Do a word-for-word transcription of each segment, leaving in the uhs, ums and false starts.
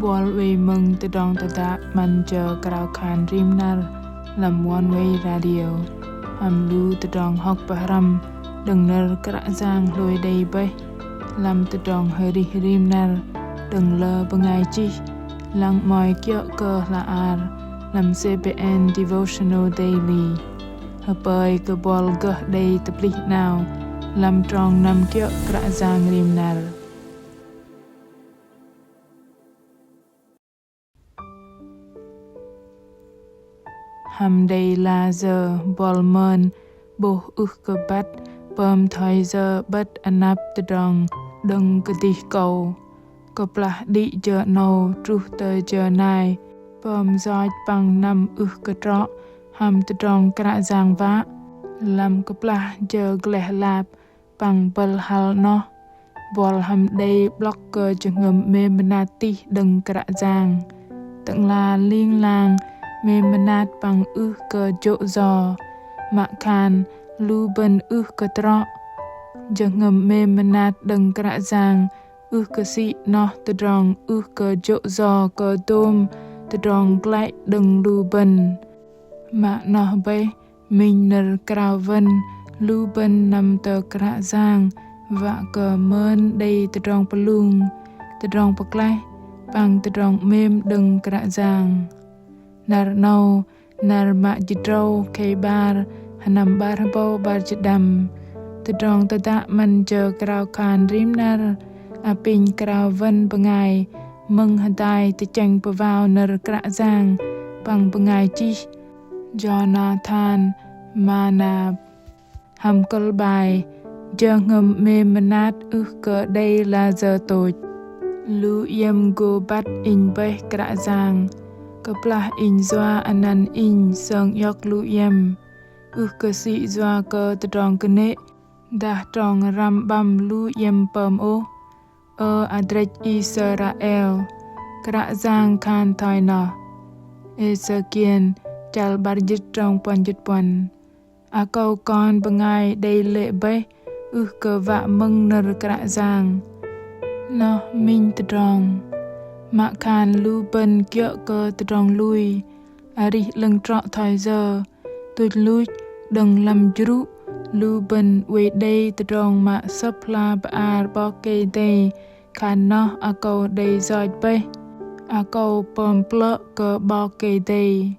Buăl oei mơ̆ng tơdrong tơdă 'Măn jơ krao khan rim năr lăm Oneway Radio. Hăm lu tơdrong hŏk pơhrăm đơ̆ng nơ̆r Kră Yang hlôi đei bơih lăm tơdrong arih rim năr đơ̆ng lơ bơngai chih, lăng 'mơ̆i kiơ̆ kơ hla ar lăm C B N Devotional Daily. Hơpơi kơ buăl gơh đei tơplih 'nao lăm trong năm kiơ̆ Kră Yang rim năr. Hăm đei lah sơ̆ buăl mơn 'bôh ưh kơ băt pơm thoi yơ 'bơ̆t anăp tơdrong đơ̆ng kơdih akâu. Kơplah đĭ jơ 'nâu truh tơ jơ nai, pơm yoch păng năm ưh kơ trŏ hăm tơdrong Kră Yang wă. Lăm kơplah jơ gleh lap păng bơ̆l hăl 'noh, buăl hăm đei 'blŏk kơ jơhngơ̆m 'mêm mơnat tih đơ̆ng Kră Yang. Tơ'ngla ling lang 'mêm mơnat păng ưh kơ jô̆ yo, mă khan lu bơ̆n ưh kơ trŏ. Jơhngơ̆m 'mêm mơnat đơ̆ng Kră Yang ưh kơ sĭ 'noh tơdrong ưh kơ jô̆ yo kơ dôm tơdrong glăi đơ̆ng lu bơ̆n. Mă 'noh bơih, minh nơ̆r krao wơn lu bơ̆n năm tơ Kră Yang wă kơ mơn đei tơdrong pơlung, tơdrong pơklaih, păng tơdrong 'mêm đơ̆ng Kră Yang. Năr 'nâu, năr mă jĭt tơdrâu khei 'bar, sơnăm 'bar hơbâu 'bar jĭt đăm. Tơdrong tơdă 'Măn jơ krao khan rim năr apinh krao wơn bơngai mơ̆ng hơdai tơchĕng pơwao nơ̆r Kră Yang păng bơngai chih Jonathan Manap. Hăm kơ̆l 'bai: Jơhngơ̆m 'mêm mơnat ưh kơ đei lah sơ̆ tôch. Lu iĕm gô băt inh bơih Kră Yang, kơplah inh yua anăn inh sơng iŏk lu iĕm, ưh kơ sĭ yua kơ tơdrong kơnê̆ dah trong răm 'băm lu iĕm pơm ôh. Ơ adrĕch Israel, Kră Yang khan thoi noh. Êsêkiel chăl 'bar jĭt trong puăn jĭt puăn. Akâu kon bơngai đei lê̆ bơih ưh kơ wă mơ̆ng nơ̆r Kră Yang. Noh minh tơdrong. Mă khan lu bơ̆n kiơ̆ kơ tơdrong lui, arih 'lơ̆ng trŏ thoi yơ, tuch luch đơ̆ng lăm jrŭ lu bơ̆n oei đei tơdrong mă Sơ̆p hla bơar 'Bok Kei-Dei khan noh akâu đei yoch bơih. Akâu pơm plơ̆ kơ 'Bok Kei-Dei.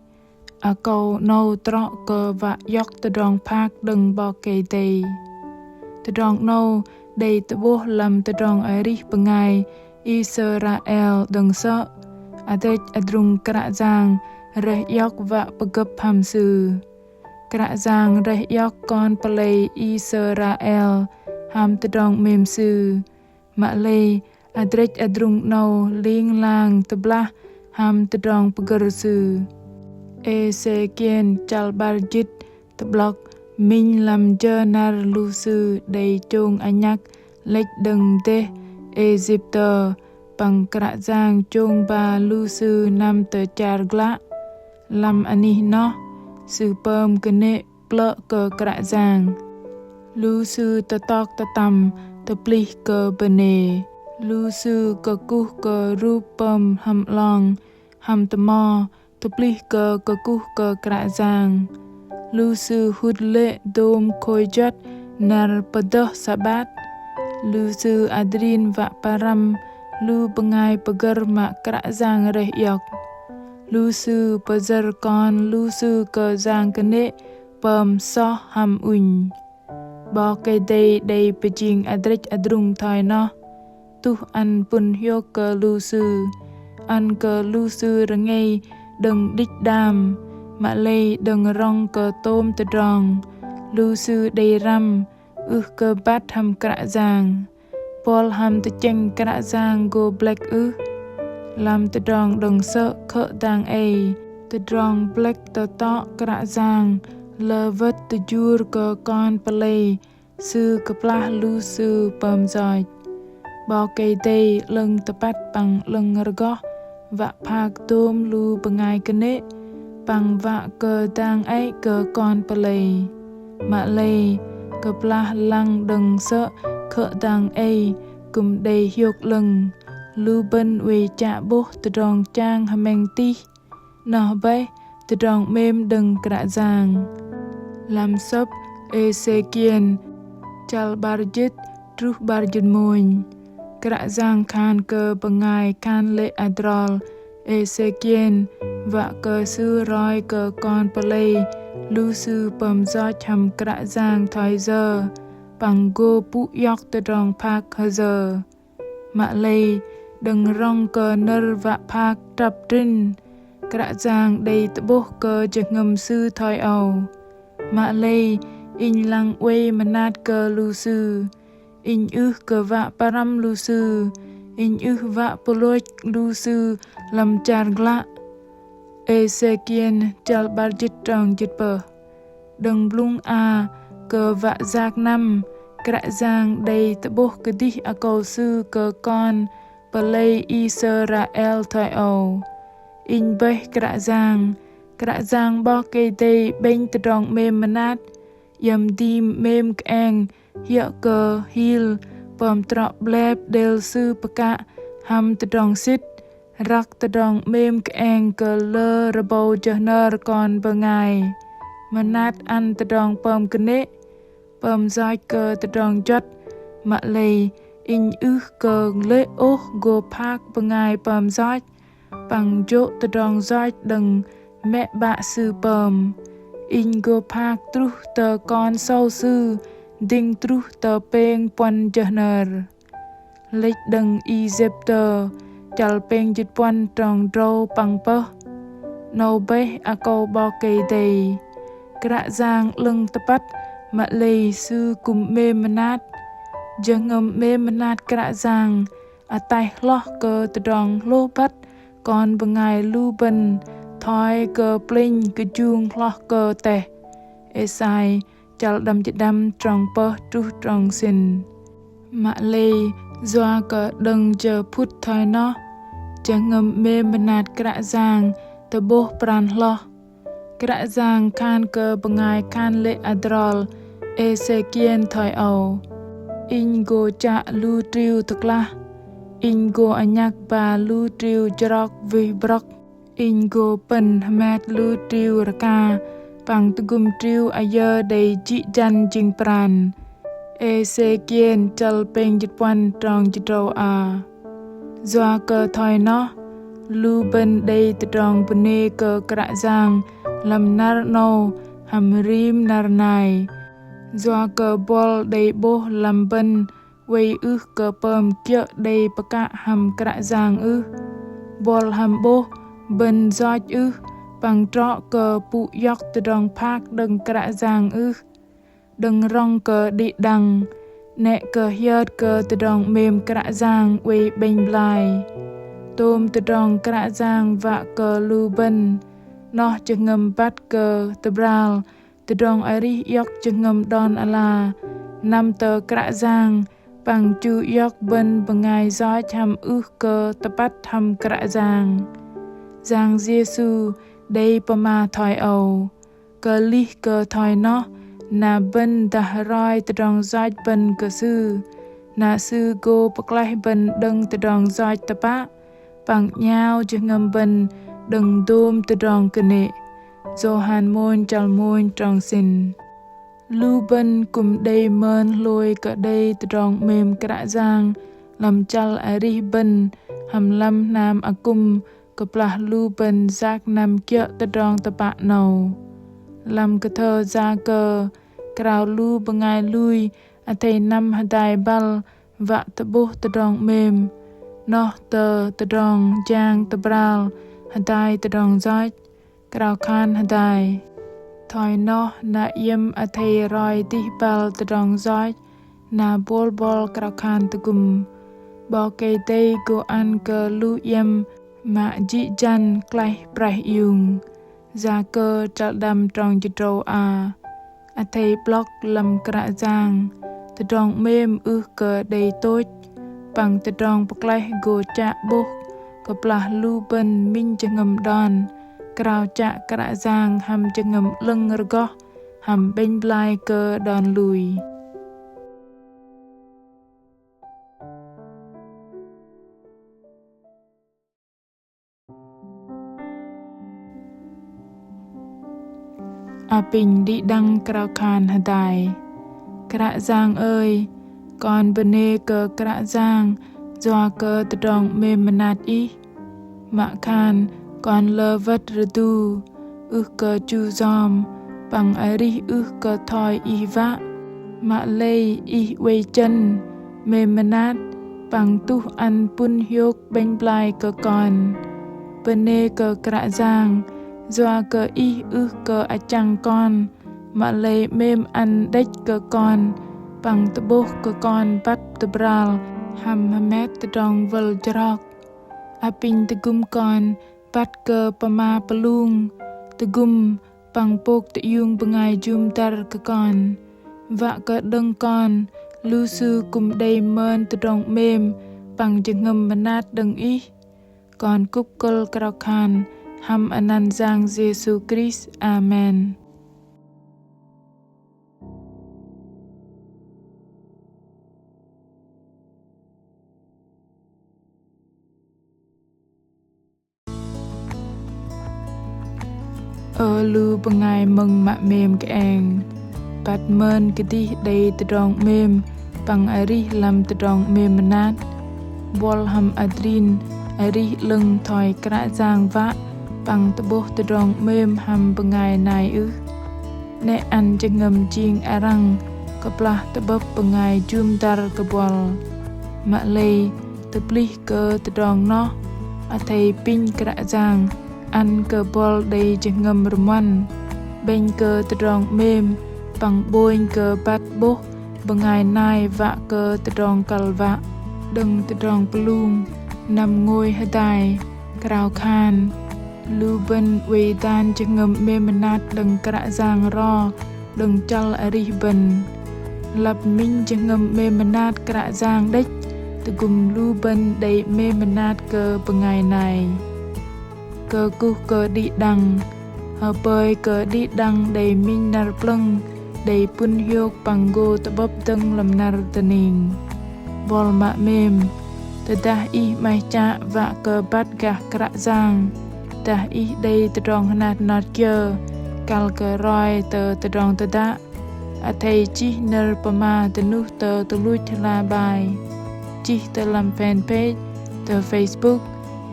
Akâu 'nâu trŏ kơ wă iŏk tơdrong phak đơ̆ng 'Bok Kei-Dei. Tơdrong 'nâu đei tơ'bôh lăm tơdrong arih bơngai Israel đơ̆ng sơ̆, adrĕch adrung Kră Yang rơih iŏk wă pơgơ̆p hăm Sư. Kră Yang rơih iŏk kon pơlei Israel hăm tơdrong 'mêm Sư. Mă lei, adrĕch adrung 'nâu ling lang tơblah hăm tơdrong pơgơ̆r Sư. Êsêkiel chăl 'bar jĭt tơ'blŏk minh lăm jơ năr lu sư đei chông anhăk lĕch đơ̆ng dêh Êsiptơ, păng Kră Yang chông ba lu sư năm tơ char glă. Lăm anih noh, sư pơm kơnê̆ plơ̆ kơ Kră Yang. Lu sư tơtŏk tơtăm tơplih kơ bơnê. Lu sư kơkuh kơ rup pơm hăm 'long, hăm tơmo, tơplih kơ kơkuh kơ Kră Yang. Lu sư hŭt lê̆ dôm khôi juăt năr pơdơh Sabat. Lu sư adrin wă pơrăm lu bơngai pơgơ̆r mă Kră Yang rơih iŏk. Lu sư pơyơ̆r kon lu sư kơ yang kơnê̆ pơm soh hăm ŭnh. 'Bok Kei-Dei đei pơjing adrĕch adrung thoi noh. Tuh ăn pŭn hiôk kơ lu sư, ăn kơ lu sư rơngei đơ̆ng đĭch đam, mă lei đơ̆ng rŏng kơ tôm tơdrong. Lu sư đei răm, ưh kơ băt hăm Kră Yang. Buăl hăm tơchĕng Kră Yang gô blĕk ưh? Lăm tơdrong đơ̆ng sơ̆ khơ̆ dang ei, tơdrong blĕk tơtŏ Kră Yang lơ wơ̆t tơjur kơ kon pơlei Sư kơplah lu sư pơm yoch. 'Bok Kei-Dei 'lơ̆ng tơpăt păng 'lơ̆ng rơgoh wă phak tôm lu bơngai kơnê̆ păng wă kơ dang ei kơ kon pơlei. Mă lei, kơplah lăng đơ̆ng sơ̆ khơ̆ dang ei kư̆m đei hiôk 'lơ̆ng. Lu bơ̆n oei chă 'bôh tơdrong chang hơmĕng tih, noh bơih tơdrong 'mêm đơ̆ng Kră Yang. Lăm sơ̆p Êsêkiel chăl 'bar jĭt truh 'bar jĭt mônh. Kră Yang khan kơ bơngai khan lê̆ adrol Êsêkiel wă kơ sư roi kơ kon pơlei lu sư pơm yoch hăm Kră Yang thoi yơ, păng gô pŭ iŏk tơdrong phak hơyơ. Mă lei đơ̆ng rŏng kơ nơ̆r wă phak trăp trĭn, Kră Yang đei tơ'bôh kơ jơhngơ̆m sư thoi âu: Mă lei inh lăng oei mơnat kơ lu sư, inh ưh kơ wă pơrăm lu sư, inh ưh wă pơlôch lu sư lăm char glă. Êsêkiel chăl 'bar jĭt trong jĭt pơh. Đơ̆ng blŭng a kơ wă yak năm, Kră Yang đei tơ'bôh kơdih akâu Sư kơ kon pơlei Israel thoi âu: Inh bơih Kră Yang, Kră Yang 'Bok Kei-Dei 'bĕnh tơdrong 'mêm mơnat, iĕm dim 'mêm kơeng hiơ̆ kơ hil pơm trŏ 'blep đêl Sư pơkă hăm tơdrong sĭt, răk tơdrong 'mêm kơeng kơ lơ rơbâu jơhnơr kon bơngai. Mơnat ăn tơdrong pơm kơnê̆, pơm yoch kơ tơdrong juăt, mă lei inh ưh kơ lê̆ ôh gô phak bơngai pơm yoch, păng jô̆ tơdrong yoch đơ̆ng mĕ 'bă sư pơm. Inh gô phak truh tơ kon sâu sư, dĭng truh tơ pêng puăn jơhnơr. Lĕch đơ̆ng Êjiptơ, chăl pêng jĭt puăn trong drâu păng pơh. 'Nâu bơih akâu 'Bok Kei-Dei. Kră Yang 'lơ̆ng tơpăt, mă lei Sư kư̆m 'mêm mơnat. Jơhngơ̆m 'mêm mơnat Kră Yang ataih hloh kơ tơdrong hlôh băt kon bơngai lu bơ̆n thoi kơ plĕnh kơjung hloh kơ teh. Êsai chăl đăm jĭt đăm trong pơh truh trong sĭn. Mă lei yua kơ đơ̆ng jơ phŭt thoi noh, jơhngơ̆m 'mêm mơnat Kră Yang tơ'bôh pran hloh. Kră Yang khan kơ bơngai khan lê̆ adrol Êsêkiel thoi âu: Inh gô chă lu triu tơklah, inh gô anhăk ba lu triu jrok wih brŏk, inh gô pơ̆n hmet lu triu rơka, păng tơgŭm triu ayơ đei jĭ jăn jing pran. Êsêkiel chăl pêng jĭt puăn trong jĭt drâu a. Yua kơ thoi noh, lu bơ̆n đei tơdrong bơnê kơ Kră Yang lăm năr 'nâu hăm rim năr nai. Yua kơ buăl đei 'bôh lăm bơ̆n oei ưh kơ pơm kiơ̆ đei pơkă hăm Kră Yang ưh. Buăl hăm 'bôh bơ̆n yoch ưh, păng trŏ kơ pŭ iŏk tơdrong phak đơ̆ng Kră Yang ưh. Đơ̆ng rŏng kơ đĭ đăng, 'nĕ kơ hiơt kơ tơdrong 'mêm Kră Yang oei 'bĕnh blai. Tôm tơdrong Kră Yang wă kơ lu bơ̆n, noh jơhngơ̆m băt kơ tơbral tơdrong arih iŏk jơhngơ̆m đon ala, năm tơ Kră Yang, păng chu iŏk bơ̆n bơngai yoch hăm ưh kơ tơpăt hăm Kră Yang. Yang Yêsu đei pơma thoi âu: Kơlih kơ thoi noh, na bơ̆n dah roi tơdrong yoch bơ̆n kơ Sư, na Sư gô pơklaih bơ̆n đơ̆ng tơdrong yoch tơpă, păng 'nhao jơhngơ̆m bơ̆n đơ̆ng dôm tơdrong kơnê̆. Yôhan mônh chăl mônh trong sĭn. Lu bơ̆n kư̆m đei mơn hlôi kơ đei tơdrong 'mêm Kră Yang lăm chăl arih bơ̆n hăm lăm hnam akŭm kơplah lu bơ̆n yak năm kiơ̆ tơdrong tơpă 'nâu. Lăm kơthơ Yakơ, krao lu bơngai lui athei năm hơdai băl wă tơ'bôh tơdrong 'mêm, noh tơ tơdrong jang tơbral hơdai tơdrong yoch. Krao khan hơdai. Thoi noh na iĕm athei roi dih băl tơdrong yoch, na bôl bôl krao khan tơgŭm. 'Bok Kei-Dei gô ăn kơ lu iĕm mă jĭ jăn klaih praih iung. Yakơ chăl đăm trong jĭt drâu a. Athei 'blŏk lăm Kră Yang, tơdrong 'mêm ưh kơ đei tôch, păng tơdrong pơklaih gô chă 'bôh kơplah lu bơ̆n minh jơhngơ̆m đon krao chă Kră Yang hăm jơhngơ̆m 'lơ̆ng rơgoh hăm 'bĕnh blai kơ đon lui. Apinh đĭ đăng krao khan hơdai. Kră Yang ơi, kon bơnê kơ Kră Yang yua kơ tơdrong 'mêm mơnat Ih. Mă khan kon lơ wơ̆t rơdu, ưh kơ chu yom, păng arih ưh kơ thoi Ih wă. Mă lei Ih oei chơ̆n, 'mêm mơnat, păng tuh ăn pŭn hiôk 'bĕnh blai kơ kon. Bơnê kơ Kră Yang, yua kơ Ih ưh kơ achăng kon, mă lei 'mêm ăn đĕch kơ kon, păng tơ'bôh kơ kon băt tơbral hăm hơmet tơdrong wơl chrok. Apinh tơgŭm kon băt kơ pơma pơlung, tơgŭm păng pôk tơiung bơngai jŭm dăr kơ kon. Wă kơ đơ̆ng kon, lu sư kư̆m đei mơn tơdrong 'mêm păng jơhngơ̆m mơnat đơ̆ng Ih. Kon kŭp kơ̆l krao khan hăm anăn Yang Yêsu Krist. Amen. Ơ lu bơngai mơ̆ng mă 'mêm kơeng. Băt mơn kơdih đei tơdrong 'mêm păng arih lăm tơdrong 'mêm mơnat. Buăl hăm adrin arih 'lơ̆ng thoi Kră Yang wă păng tơ'bôh tơdrong 'mêm hăm bơngai nai ưh? 'Nĕ ăn jơhngơ̆m jing arăng kơplah tơ'bơ̆p bơngai jŭm dăr kơ buăl. Mă lei tơplih kơ tơdrong noh, athei apinh Kră Yang ăn kơ buăl đei jơhngơ̆m rơmuăn, 'bĕnh kơ tơdrong 'mêm păng 'bônh kơ băt 'bôh bơngai nai wă kơ tơdrong kăl wă. Đơ̆ng tơdrong pơlung năm ngôi hơdai krao khan: Lu bơ̆n oei dan jơhngơ̆m 'mêm mơnat đơ̆ng Kră Yang ro đơ̆ng chăl arih bơ̆n. Lăp minh jơhngơ̆m 'mêm mơnat Kră Yang đĕch, tơgŭm lu bơ̆n đei 'mêm mơnat kơ bơngai nai. Kơkuh kơ đĭ đăng. Hơpơi kơ đĭ đăng đei minh năr plơ̆ng, đei pŭn hiôk păng gô tơ'bơ̆p dơ̆ng lăm năr dơning. Buăl mă 'mêm, tơdah ih 'maih chă wă kơ băt gah Kră Yang, dah ih đei tơdrong hơnat hơnot kiơ kăl kơ roi tơ tơdrong tơdă, athei chih nơ̆r pơma dơnuh tơ tơluch hla bai. Chih tơ lăm fanpage tơ Facebook,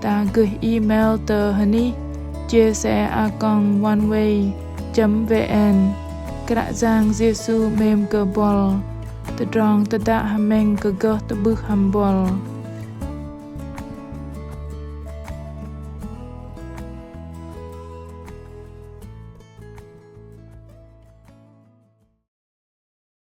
dah gơh email tơ hơnih chia sẻ a còng oneway chấm vn. Kră Yang Yêsu 'mêm kơ buăl. Tơdrong tơdă hơmĕng kơ gơh tơ'bưh hăm buăl.